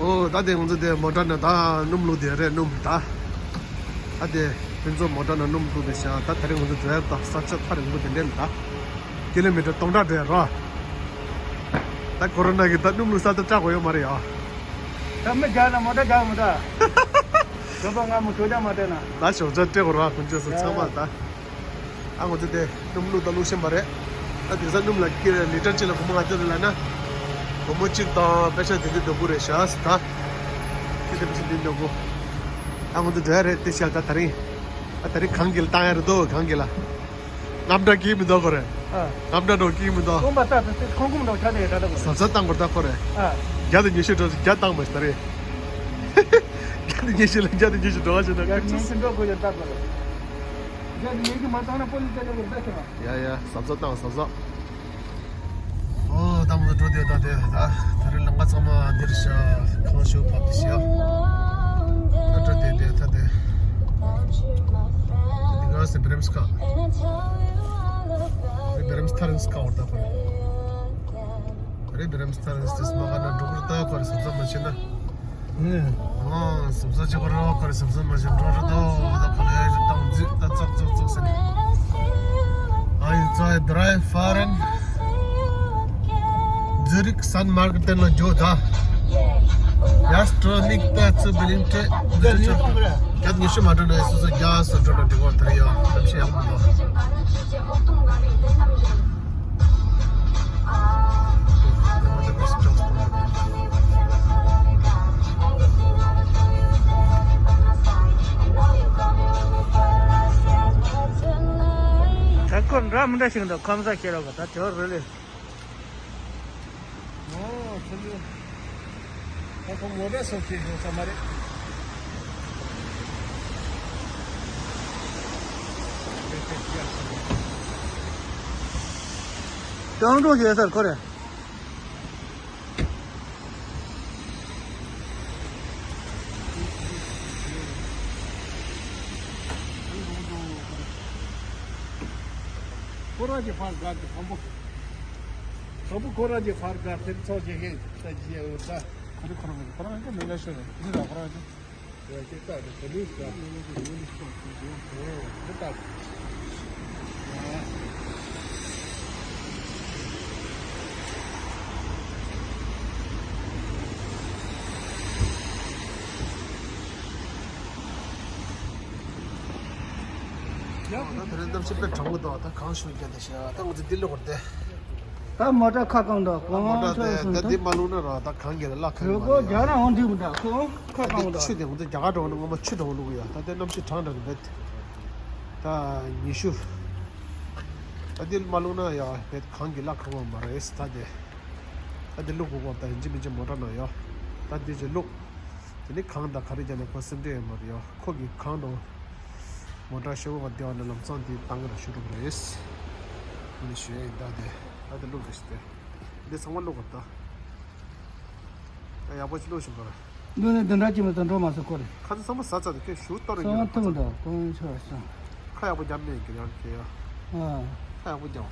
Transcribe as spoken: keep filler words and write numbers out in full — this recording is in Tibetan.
ཨོ་ད་དེ་ང་ཚོ་དེ་མོ་ཊ་ནང་ད་སྣུམ་བླུགས་དེ་རེད། སྣུམ་ད། ད་དེ་ཕུན་ཚོགས་མོ་ཊ་ནང་སྣུམ་བླུགས་དེ་ཤག་ད་དེ་རིང་ང་ཚོ་འགྲོ་ཡ་ད་ས་ཆ་ཐག་རིང་པོ་དེ་འདྲ་ད། ཀི་ལོ་མི་ཊར་སྟོང་ཕྲག་འགྲོ་ཡ་རོ། ད་ཀོ་རོ་ན་གི་ད་སྣུམ་བླུགས་ས་ད་སྐྲག་དགོས་ཡོད་མ་རེད་ཡ། ད་མི་རྒྱག་ན་མོ་ཊ་རྒྱག་མི་ད། ཞོགས་པ་ང་མི་ཞོགས་ཇ་མ་སྤྲད་ན། ད་ཞོགས་ཇ་སྤྲད་དགོས་ར་ཕུན་ཚོགས་སུ་ཚང་མ་ད། ཨ་ང་ཚོ་དེ་སྣུམ་བླུགས་དང་བླུགས་བཞིན་པ་རེད། ད་དེང་སང་སྣུམ་ལ་ཀི་ལི་ཊར་གཅིག་ལ་སྒོར་མོ་ང་ཚོ་རེད་ལབ་ན། སྒོར་མོ་གཅིག་དང་པེ་ཤ་དེ་དུས་ལྡོག་གི་རེད་ཤག་ད་ཀི་ལི་ཊར་གཅིག་དེ་ལྡོག་གི། ཨ་ང་ཚོ་འགྲོ་ཡ་རེད་དེ་ཤག་ད་དེ་རིང་། ཨ་དེ་རིང་གངས་དཀྱིལ་བཏང་ཡ་རེད་དོ། གངས་དཀྱིལ་ལ། རྔམ་སྐྲག་སྐྱེ་མི་འདུག་གོ་རེད། ཨ། རྔམ་སྐྲག་འདྲ་བོ་སྐྱེ་མི་འདུག་རྔོན་པ་ལྟ་དུས་ཁོང་ཁོང་འདྲ་བོ་ཆ་ནས་ད་ལྟ་གཟབ་གཟབ་བཏང་དགོས་ད་ཁོ་རེད། ཨ། བརྒྱ་དང་ཉི་ཤུ་འགྲོ་བརྒྱ་བཏང་མ་ཤི་ད་རེད། བརྒྱ་དང་ཉི་ཤུ་ལ་བརྒྱ་དང་ཉི་ཤུ་འགྲོ་བ་ཞིག་ན་ཡར་ཉིན་ཤིང་འགྲོ་དགོས་ཀྱང་ལྟ་དགོས་རེད། བརྒྱ་དང་ཉི་ཤུ་མ་བཏང་ན་པོ་ལི་ཙི་ལ་གོ་ལྟ་ཤེས་པ། ཡ་ཡ་གཟབ་གཟབ་བཏང་གཟབ་གཟབ། ཨོ་ད་མོ་འགྲོ་དེ་ད་དེ་ད་ད་རེས་ལམ་ཁ་ཚང་མ་འདིར་ཤག་གངས་ཤུགས་བབས་ཏེ་ཤག་ད་འགྲོ་དེ་དེ་ད་དེ། འདི་ག་སེ་བྷི་རེམ་སི་ཁ། འདི་བྷི་རེམ་སི་ཐ་རན་སི་ཁ་བར་ད་ཁོ་རེ། ད་རེས་བྷི་རེམ་སི་ཐ་རན་སི་དེ་སི་མ་ག་ན་འགྲོ་གི་རེད་ད་ཁོ་རེ་གཟབ་གཟབ་མ་བྱས་ན། ཨང་། གཟབ་གཟབ་བྱེད་དགོས་རེད། ག་རེ་གཟབ་གཟབ་མ་བྱེད་འགྲོ་རེད་དོ། ད་ག་ལེ་རེད་བཏང་རྫིག་ད་ཙག་ཙག་ཙག་ཟེར་ནས། I enjoy drive far and Zurich Sun Market ལ་འགྱོ་ད། Gastronomic ད་ཚུ་བི་ལིང་ཏྲེ་འདི་ཚུ་ཆོག་བརྒྱ་ཉི་ཤུ་མ་འགྲོ་ནས་སོ་སོ་རྒྱ་སོ་འགྲོ་ན་འགྲིག་གོ་ད་རེད་ཡ། གནམ་གཤིས་ཡག་པོ་འདུག་ད་ཁོ་འདྲ་མི་འདྲ་ཞིག་འདུག་ཁམས་ས་ཁྱེར་རོགས་ད་དེ་བར་རེད་ལེ། ཨོ་ཚུར་ལུས། ད་ཁོ་མོ་ཊ་སོགས་ཁྱེར་ཡོང་ས་མ་རེད། སྤྲང་གྲུང་བྱེད་སར་ཁོ་རེ། ཁོ་རང་གི་ཕར་དགའ་གི་དང་པོ། དང་པོ་ཁོ་རང་གི་ཕར་དགའ་དེར་ཚོགས་བྱེད་མཁན་ད་ཅི་ཡོད་ད། ཁོ་རེ་ཁོ་རང་གི་ཁོ་རང་གི་མི་ལ་ཤོར་རེད་དེ་ལ་ཁོ་རང་གི། ད་དེ་རིང་གནམ་གཤིས་དཔེ་གྲང་མོ་འདུག་ད་གངས་ཤུགས་རྒྱག་བསྡད་ཤག་ད་ང་ཚོ་འདི་ལོག་རེད་དེ། ད་མོ་ཊ་ཁ་བཀང་འདུག་ད་མོ་ཊ་དེ་ད་འདི་མ་བླུགས་ན་ར་ད་གངས་རྒྱག་ལ་ལ་ཁ་ཡོད་མ་རེད་ཡ། རྒྱག་ན་འོང་འགྲིག་མི་འདུག་ཁོ་ཁ་བཀང་འདུག་ཆུ་དེ་ང་ཚོ་རྒྱ་གར་འགྲོ་ན་སྔོན་མ་ཆུ་དང་བླུགས་ཡ། ད་དེ་གནམ་གཤིས་གྲང་དྲགས་རེད་བེད། ད་ཉི་ཤུ། ད་འདི་མ་བླུགས་ན་ཡ་བེད་གངས་ཀྱི་ལ་ཁ་བ་མ་རེད་ད་དེ། ད་འདི་བླུགས་དགོས་གོ་ད་ཡིན་གཅིག་མིན་གཅིག་མོ་ཊ་ནང་ཡ། ད་འདི་ཅིག་བླུགས། དེ་ནི་གངས་དང་ག་རེ་རྒྱག་ན་ཁོ་སེམས་ཁྲལ་ཡོད་མ་རེད་ཡ། ཁོ་གི་གངས་དང་མོ་ཊ་ཤོག་བུ་བ་བདེ་བ་ནི་ལམ་སང་དེ་བཏང་གི་ར་ཤུ་རུ་རེད། ཨ་ནི་ཞུ་ཡ་ཡིན་ད་དེ། ད་དེ་བླུགས་རེ་ཞུ་དེ། འདི་ཚང་མ་བླུགས་གོ་ད། ད་ཡག་པོ་ཅིག་བླུགས་ཤོག་ག་ར། འདི་ནི་འདི་འདྲ་ཅིག་མི་ཚང་འགྲོ་མ་སོང་ཁོ་རེ། ཁ་ཚ་ཚང་མ་ཟ་ཚར་དེ་ཁྱོད་ཞུ་གཏོར་རེ་སང་ཉོ་ཐུང་འདྲ་གོང་ཆོག་སང་། ཁ་ཡག་པོ་རྒྱབ་མེད་ཀྱི་ཡང་ཁྱེད་ཡ། ཨ། ཁ་ཡག་པོ་རྒྱབ།